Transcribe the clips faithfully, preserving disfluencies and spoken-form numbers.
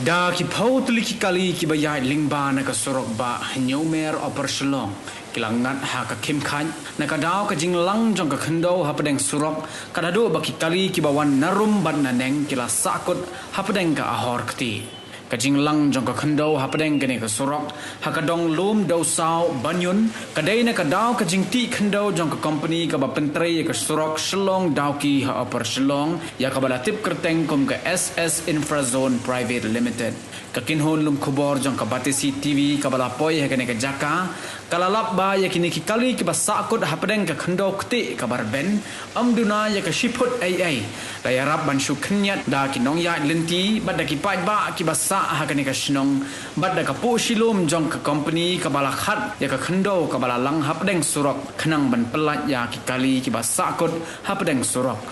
Da ki phew tylli ki kali kiba ïaid lyngba na ka surok ba Hynñiewmer Upper Shillong ki la ngat ha ka khim khaid na ka daw ka jinglang jong ka khyndew hapdeng surok, ka da duh ba ki kali kiba wan na rum bad na neng ki la sahkut hapdeng ka ahor kti. Ka jinglang jong ka khyndew hapdeng kane ka surok ha ka dong Lum Dewsaw Banyun ka dei na ka daw ka jingtih khyndew jong ka kompani kaba pyntrei ïa ka surok Shillong Dawki ha Upper Shillong, ïa kaba la tip kyrteng kum ka S S Infrazone Private Limited. Ka kynhun lum khubor jong ka Batesi T V kaba la poi ha kane ka jaka ka la lap ba ïa kine ki kali kiba sahkut hapdeng ka khyndew kti kaba rben, ym duna ïa ka shi phut ei ei, la ïarap ban shu khynñiat da ki nongïaid lynti bad da ki paidbah kiba sah ha kane ka shnong bad da ka puh shilum jong ka kompani kaba la khat ïa ka khyndew kaba la lang hapdeng surok khnang ban pyllait ïa ki kali kiba sahkut hapdeng surok.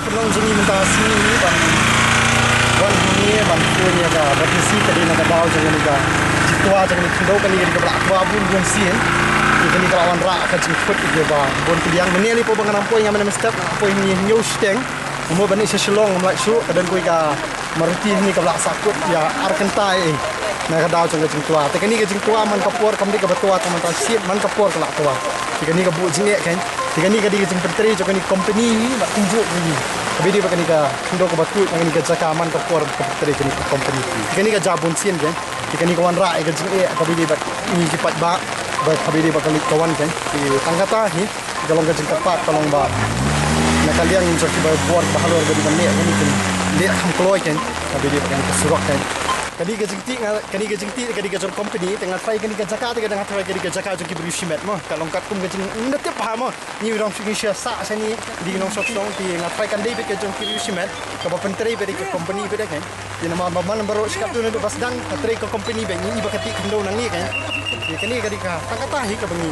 Pynlong jong ngi mynta ka sngi hi ban wan hangne ban phone ïa ka Batesi, ka dei na ka daw jong kane ka jingtwa jong kane ka khyndew. Kane ka dei kaba la twa bun bun sien. Kane ka la wanrah ka jingkut ïa kiba bun pdiang. Mynne lei pat ba nga nang poi, nga mynne mynstep nga poi hangne hynñiew shiteng. Nga mut ban ïa sha Shillong ngam lah shuh, ka don kawei ka Maruti hangne kaba la sahkut ïa ar kynta ei ei na ka daw jong ka jingtwa. Te kane ka jingtwa man ka por kam dei kaba twa tang mynta shisien, man ka por ka la twa. Te kane ka buh jingeh kein. Te kane ka dei ka jingpyntrei jong kane ka kompani hi bad kumjuh kane. Kaba ïadei bad kane ka khyndew kaba tuid na kane ka jaka man ka por ka pyntrei kane ka kompani. Te kane ka jia bun sien kein. Te kane ka wanrah ïa ka jingeh kaba ïadei bad ngi ki paidbah bad kaba ïadei bad ka leit ka wan kein. Te tang kata hi. Ka long ka jingkyrpad, ka long ba na ka liang jong kiba bor kiba halor ba dei ban leh kane, kin leh kham kloi kein, kaba ïadei bad kane ka surok kein. Kane ka jingtih nga, kane ka jingtih ka dei ka jong company, te nga tharai kane ka jaka, te ka dei, nga tharai kane ka jaka jong ki briew shimet mo. Ka long katkum ka jing, ngim da tip bha mo. Ngi ruh ngi shu sah shane, dei ngi nongshong shnong, te nga tharai kan dei beit ka jong ki briew shimet, kaba pyntrei beit ka company beit kein. Te namar ba man baroh shi katto naduh ba sdang ka trei ka company beit, ngi i ba ka tih khyndew na ngi kein. Te kane ka dei ka, tang kata hi kaba ngi